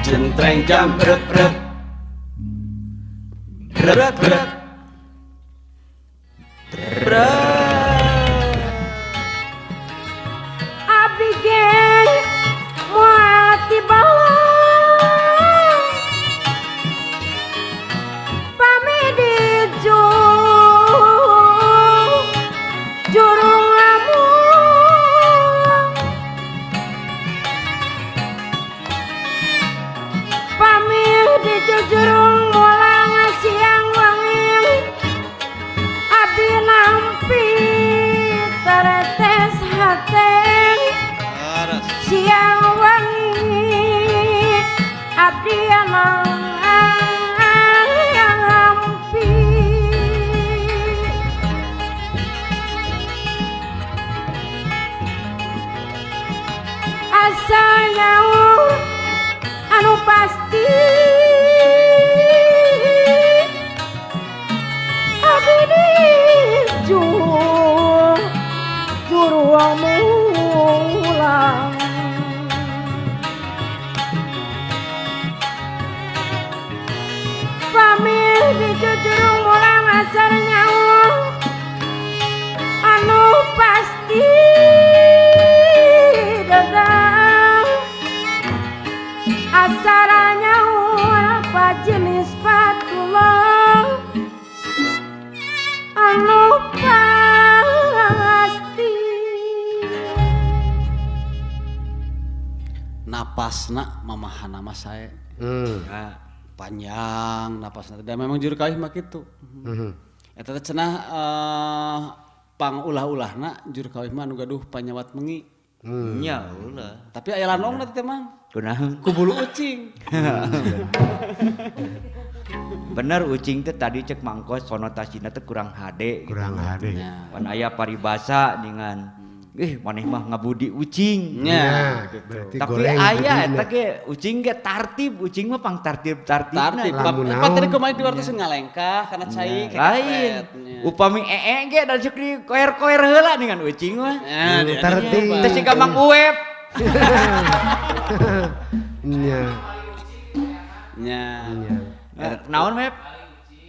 Jentreng jam brek brek brek brek. Abdi ge moal tibalang pami di jurung ngamulang pami di jurung mulang siang wangi abdi nampi teretes hate siang wangi abdi nampi asal nyaur anu pasti abdi di jurung mulang pami di jurung mulang asal nyaur anu pasti dadang asara nyaur apa jenis patulang anu pasti. Napasna mamahana mah sae. Panjang napasna dan memang juru kawih mah kitu. Eta teh cenah pangulah-ulahna juru kawih mah anu gaduh panyawat mengi. Nya ulah. Tapi aya lanongna teh Mang. Kunaon? Ku bulu ucing. Bener ucing teh tadi cek mangkos konotasina teh kurang hade. Gitu. Kurang hade. Pan aya paribasa dengan maneh mah ngabudi ucing. Nya. Berarti Tapi goreng aya budina. Eta ge ucing ge tartib, ucing mah pang tartib-tartibna. Tartib. Lamun Pan naon. tadi kumaha di wartos ngalengkah kana cai Lain. nya. Upami ee ge da sok di koer-koer heula dengan ucing mah. Nya, Tartib. Teh siga Mang Uwep. Nya. Nya. Nya. Naon Mep?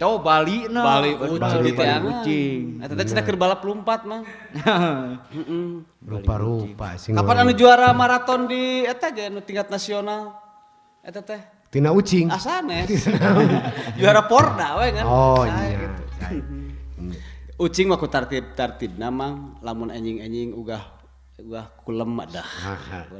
Tuh Bali na. Bali ucing Bali teh angan. Ucing. Eta teh cenah keur balap lumpat Mang. Heeh. Rupa-rupa sing. Kapan anu juara maraton di eta ge anu tingkat nasional? Eta teh Tina ucing. asanes. Juara Porda we kan. Oh Sae iya. gitu. Ucing mah ku tartib-tartibna Mang, lamun enjing-enjing ugah ugah kulem dah.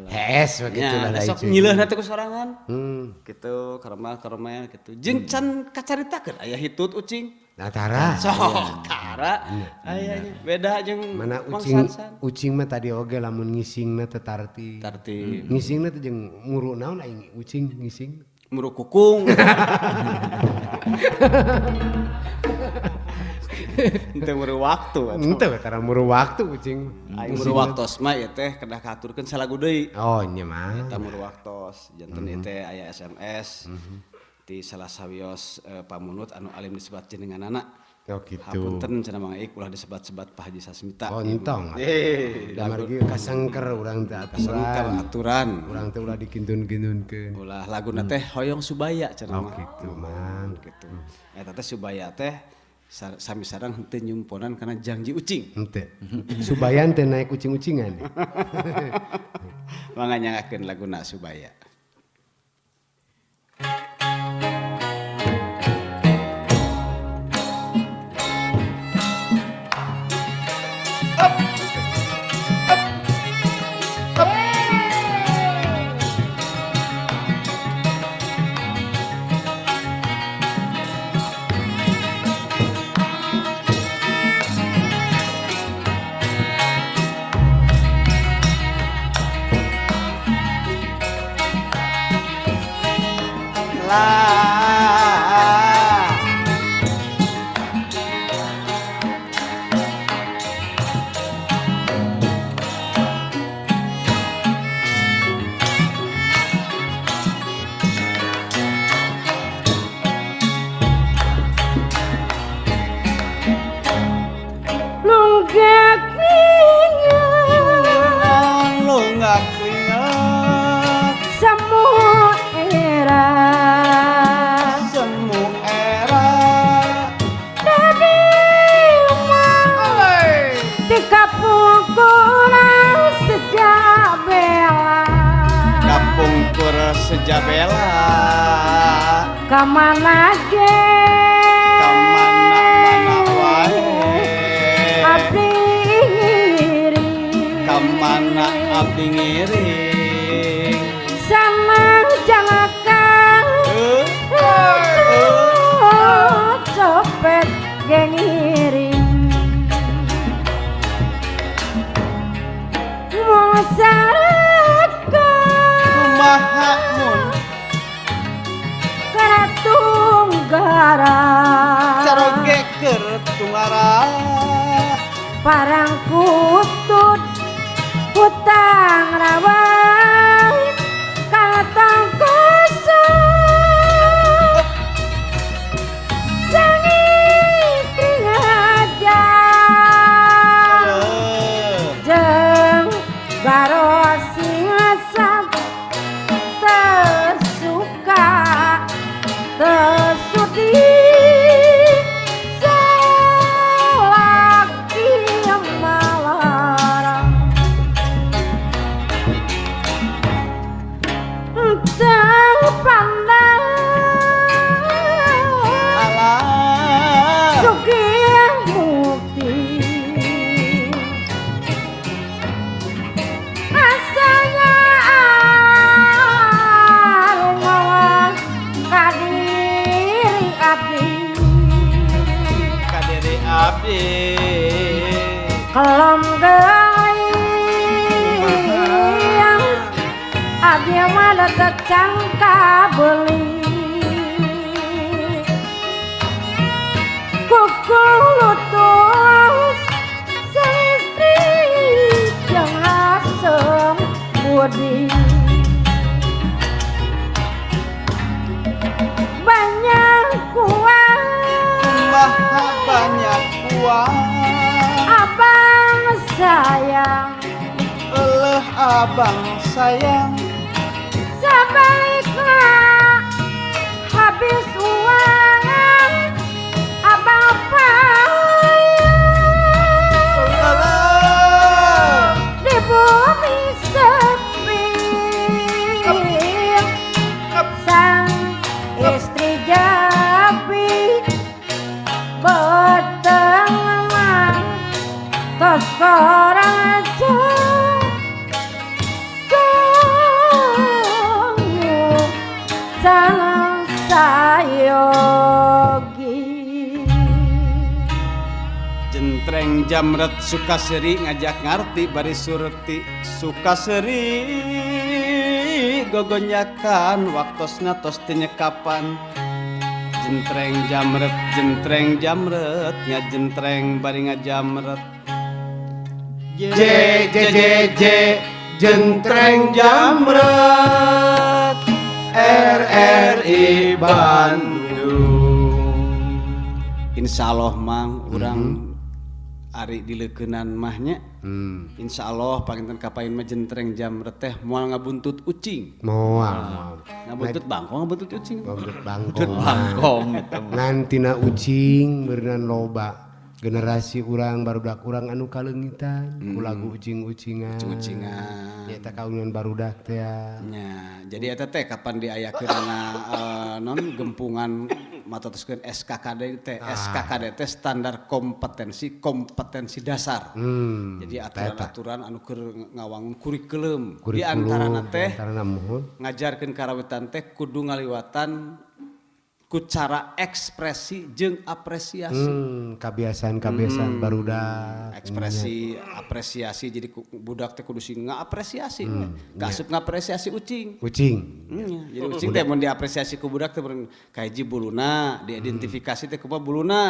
Hees begitu Nya, lah sok ucing. nyileuhna teh ku sorangan. Hmm. Gitu, karema-karema gitu. Jeung can kacaritakeun aya hitut ucing. Nah tara. Sok tara aya nya. Beda jeung Mana Mang ucing Sansan. ucing mah tadi oge lamun ngisingna teh tartib. Tartib. Ngisingna teh jeung muru naon aing ucing ngising. Muru kukung. Henteu muru waktu atuh. Henteu tara muru waktu ucing. Aing muru waktos mah ieu teh kedah kahaturkeun salagu deui. Oh nya mah. Eta muru waktos janten ieu teh aya SMS ti salah sawios pamunut anu alim disebat jenenganana. Oh gitu. Hapunten cenah Mang Iik ulah disebat-sebat Pak Haji Sasmita. Oh entong. Eh, Da margi kasangker urang teh kasangker aturan. aturan. Urang teh ulah dikintun-kintunkeun. Ulah laguna teh hoyong subaya cenah Oh mah. gitu mang. Gitu. Eta teh subaya teh sami sareng henteu nyumponan kana janji ucing. Henteu. Subayan teh naik ucing-ucingan. Mangga nyangakeun laguna Subaya. Lunggak lingang Lunggak lingang. Kapungkur sejak bela. Kapungkur sejabela. Kamana ge? Kamana-mana wae. Abdi ngiring. Kamana abdi ngiring? Sanang jalaka. Eh, eh. Copet ge ngiring. Mul saraka. Kumaha mun? Karatunggara. Caroge keur tungara. Parang kutut hutang rawai kalatang kosong sang istri ngajak. Eh, Jeng barosi ngasap tersuka tersudi selaki malarang teu pandang. Alah. Sugih mukti asanya armawa kadiri abdi. Kadiri abdi. Kelom geulis abdi mah tecan kabeli kuku lutus sang istri yang asem budi banyak kuat. Kumaha banyak uang? Abang sayang. Eleh abang sayang. Sebaliknya habis uang abang payah. Eleh. Di bumi sepi sang istri jabi betenang tos koraja sangu salam sayogi. Jentreng jamret Sukaseri ngajak ngarti bari surti Sukaseri gogonyakan waktosna tos teu nyekapan. Jentreng jamret, jentreng jamret, ngajentreng bari ngajamret. J J J J jentreng jamret RRI Bandung. Insya Allah mang urang ari dileukeunnan mah nya. Insya Allah panginten kapain mah jentreng jamret teh moal ngabuntut ucing. Moal moal. Ngabuntut bangkong, ngabuntut ucing. Buntut bangkong. Bangkong gitu. Ngan tina ucing beureunan loba generasi urang barudak urang anu kaleungitan ku lagu ucing-ucingan. Ucing-ucingan. Nyaeta kaungan barudak teh ya. Nya, jadi eta teh kapan diayakeunana non gempungan matotoskeun SKKD teh. SKKD teh standar kompetensi kompetensi dasar. Jadi aturan-aturan anu keur ngawangun kurikulum. Di antarana teh antarana muhun ngajarkeun karawitan teh kudu ngaliwatan ku cara ekspresi jeung apresiasi. Kabiasaan-kabiasaan barudak. Ekspresi, apresiasi, jadi budak teh kudu sing ngaapresiasi we. Kaasup ngapresiasi ucing. Ucing. Jadi ucing teh mun diapresiasi ku budak teh kahiji buluna, diidentifikasi teh kumaha buluna.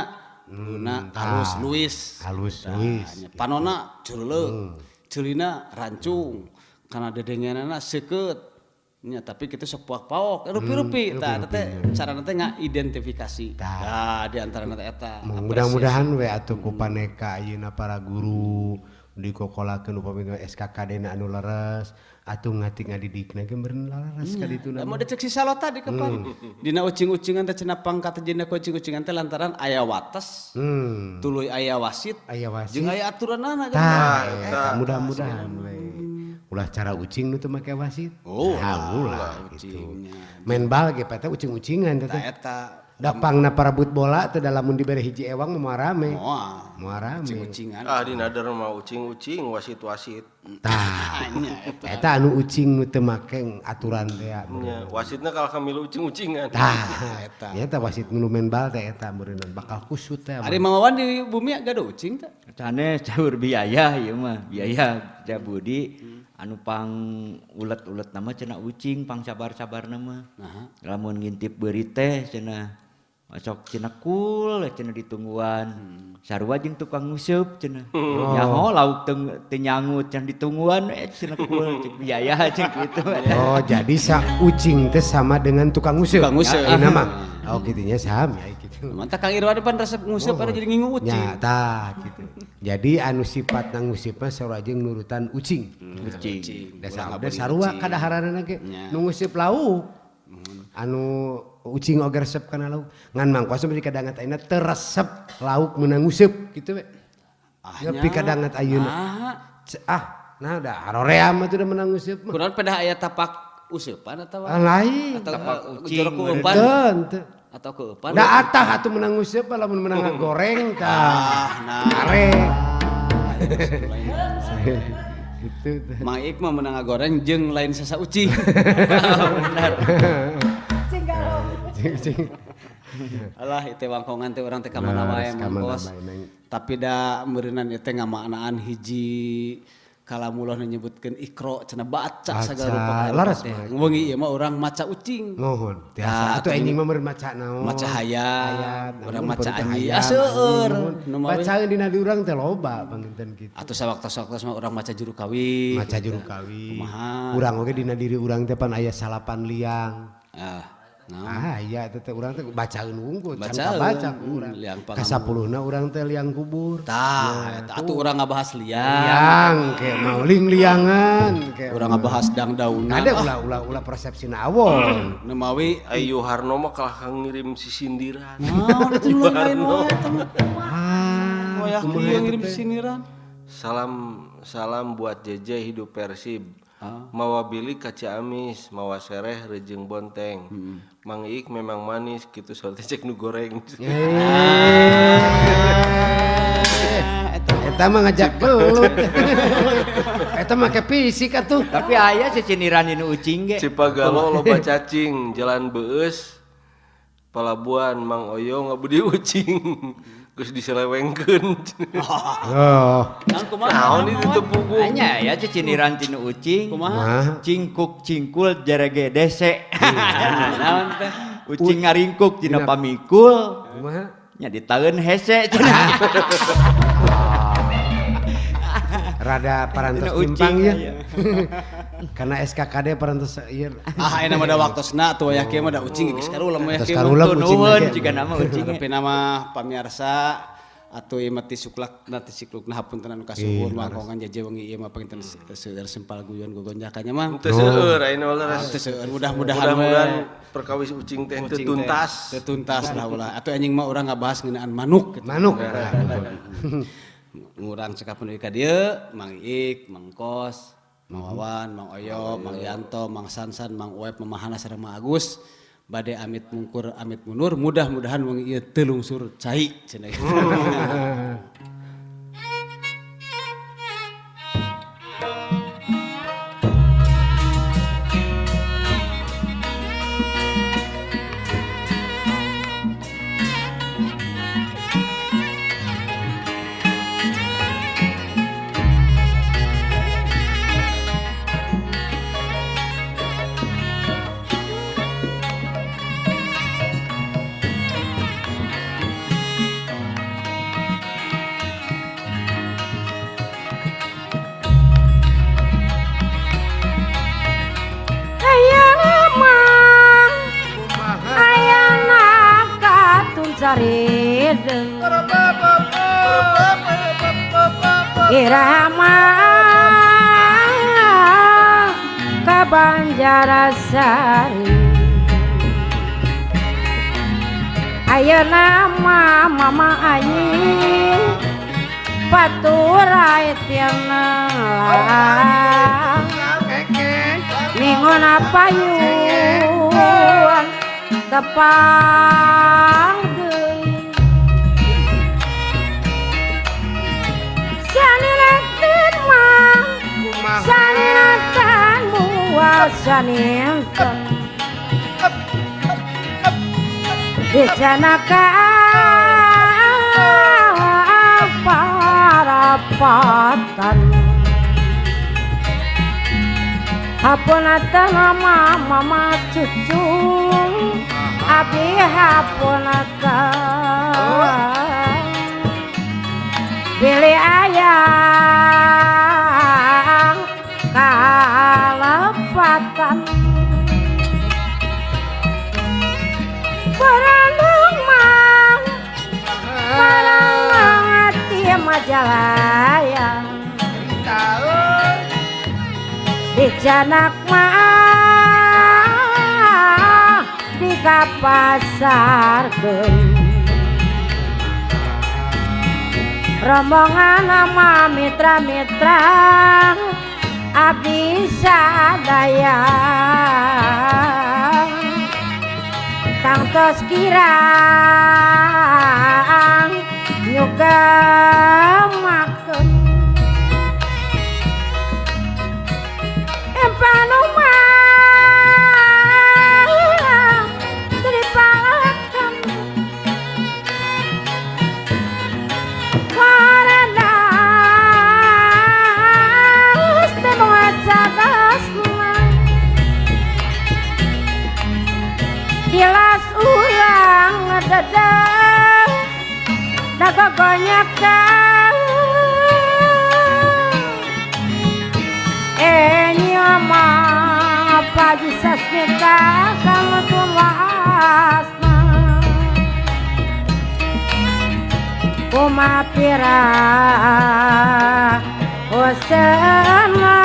Buluna halus luis. Halus Tah, luis. nya. Panona culeuleuh. Ceulina rancung. Kana dedengeunana seukeut. Nya, tapi kita sok puak-paok, rupi-rupi. Tah, eta teh carana teh ngaidentifikasi. Tah, di antarana teh eta. Mudah-mudahan we atuh ku paneka ayeuna para guru, Dikokolakeun upami SKKD na anu leres atuh ngati ngadidikna ge meureun leres ka ditu Da mau dicek si salota di kapan. Dina ucing-ucingan teh cenah pangkat dina ucing-ucingan teh lantaran aya wates, tuluy aya wasit, Aya wasit. jeung aya aturanana. Tah, eta mudah-mudahan we. Ulah cara ucing nu teu make wasit. Oh, Nah, ulah gitu. ucingnya. Main bal ge teh ucing-ucingan teh. Tah eta Da pangna parabut bola teh da lamun dibere hiji ewang mah moal rame. moal. Moal rame. Ucing-ucingan. Ah di nadar mah ucing-ucing wasit-wasit. Tah. Nya eta. Eta anu ucing nu teu make aturan teh. Nya wasitna kalah kamilu ucing-ucingan. Tah, Eta. eta wasit nu main bal teh eta meureunna bakal kusut teh. Ari Mang Wawan di bumi gaduh ucing teh. Sanes caur biaya ieu mah, biaya Jabudi anu pang ulet-ulet nama cenah ucing pang sabar-sabarna mah. Lamun ngintip beuri teh cenah sok cenah kul cenah ditungguan. Sarua jeung tukang nguseup cenah. Nyaho lauk teu nyangut cenah ditungguan cenah kul cek biaya cek kitu. Oh, jadi sa ucing teh sama dengan tukang nguseup. Tukang nguseup. Ya, ayeuna mah. Oh, kitunya sami ya gitu. Mantap Kang Irwan pan resep nguseup ada jadi ngingu ucing. Nya tah gitu. Jadi anu sifat nguseup mah sarua jeung nurutan ucing. Ucing. Dasar Ulah da ngabeli sarua ucing. kadaharanana ge Nya. nu nguseup lauk. Anu ucing oge resep kana lauk. Ngan mangkosa mesti kadangat ayeuna teu resep lauk meunang nguseup kitu we. Ah, Nepi kadangat ayeuna. Ah, Ah, nah da arorea mah tuh da meunang nguseup mah. kunaon pedah aya tapak useupan atawa Ah, lain. atau Tapak ucing, jero keueupan Teu, teu. atau keueupan. Da atah atuh meunang nguseup mah lamun meunang ngagoreng tah. Ah, nah. Are. Gitu teh. Mang Ik mah meunang ngagoreng jeung lain sasa ucing. Benar. Cing, cing. Alah ieu teh wangkongan teh urang teh ka mana Nah, wae ka mana Mang Kos. wae, Neng. Tapi da meureunan ieu teh ngamaknaan hiji kalamulah nu nyebutkeun Iqra cenah baca Baca. sagala rupa kahirupan Laras teh. mah. Wengi ieu mah urang maca ucing. Nuhun. Tiasa Nah, atuh anjing mah meureun maca naon. Maca hayam, urang namun maca perlu teh anjing. hayam, Ah, seueur. anjing, nuhun. Nu mah we. Bacaeun dina di urang teh loba panginten kitu. Atau sawaktos-waktos mah urang maca juru kawin. Maca juru kawin. Kumaha? Urang oge dina diri urang teh pan aya salapan liang. Ah, nah. Ah iya eta teh urang teh bacaeun wungkul, can Bacaeun. kabaca ku urang. Liang pangamu. Kasapuluhna urang teh liang kubur. Tah, eta atuh urang ngabahas liang. Liang ke mau ling liangan ke. Urang ngabahas dangdaunan. Ada ulah ulah ulah persepsina awon. Nu mawi Ayu Harno mah kalah ngirim sisindiran. naon itu nu lain wae eta mah. Ah, Wayah kumaha kieu eta ngirim teh? sindiran. Salam salam buat JJ hidup Persib. Mawa bilik ka Ciamis, mawa sereh rejeng bonteng. Mang Iik memang manis gitu soal teh cek nu goreng. Eta mah ngajak belut. Eta make fisik atuh. Tapi aya sisindiran dinu ucing ge. Cipagalo loba cacing, jalan beus Palabuhan Mang Oyo ngabudi ucing. Geus diselewengkeun. Oh, Naon kumaha? Naon itu teu puguh. Anya ya sisindiran tinu ucing. Kumaha? mah Cingkuk cingkul jerege dese. Naon teh? Ucing ngaringkuk dina pamikul. kumaha? Nya ditaeun hese cenah. Rada parantos Dina ucing, timpang ya. iya. Karena SKKD parantos ieu. Ah, ayeuna mah da waktosna atuh wayah kieu mah da ucing geus karuleum wayah Geus kieu mah. karuleum Tuh ucing nuhun lagi. jiga nama ucing. Tapi nama pamiarsa atuh ieu mah ti suklak na ti siklukna hapunten anu kasuhun wangkongan jaje wengi ieu mah panginten seueur sempal guyon gogonjakannya mah. Teu seueur ayeuna mah leres. Teu seueur mudah-mudahan we. Mudah-mudahan perkawis ucing teh teu Ucing teh tuntas. Teu tuntas lah ulah. Atuh anjing mah urang ngabahas ngeunaan manuk gitu. Manuk. Nah, betul. Ngurang cekap menuju ka dieu, Mang Iik, Mang Kos, Mang Wawan, Mang Oyo, Mang Yanto, Mang Sansan, Mang Uep, Mang Mahana sareng Mang Agus. Bade amit mungkur amit mundur, mudah-mudahan wengi ieu teu lungsur cai cenah. Ayana mah ayana katun sarideng. Irama ka Banjarasari ayeuna mah mama aing paturai tiana mingona payun tepang deui saninten mah saninten moal saninten dicanaka parapatan hapunatan mama cucu abi hapunatan bilih ayang kalepatan barang mang barang ati Majalaya dicanak mah di kapasarkeun rombongan sama mitra-mitra abdi sadaya tangtos kirang nyugemakeun empanuma tripalakan waradas teu macagasna tilas urang ngededeng dagogonyakan nyama Paji Sasmita kamu tulasna kumapira osenana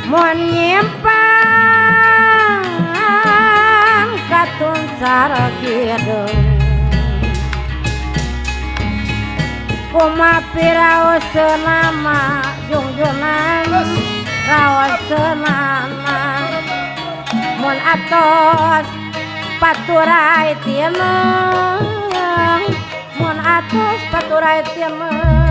mun nyimpang katuncar kidung kumapira osenama jungjunan raosenana mun atos paturai tieneng mun atos paturai tieneng.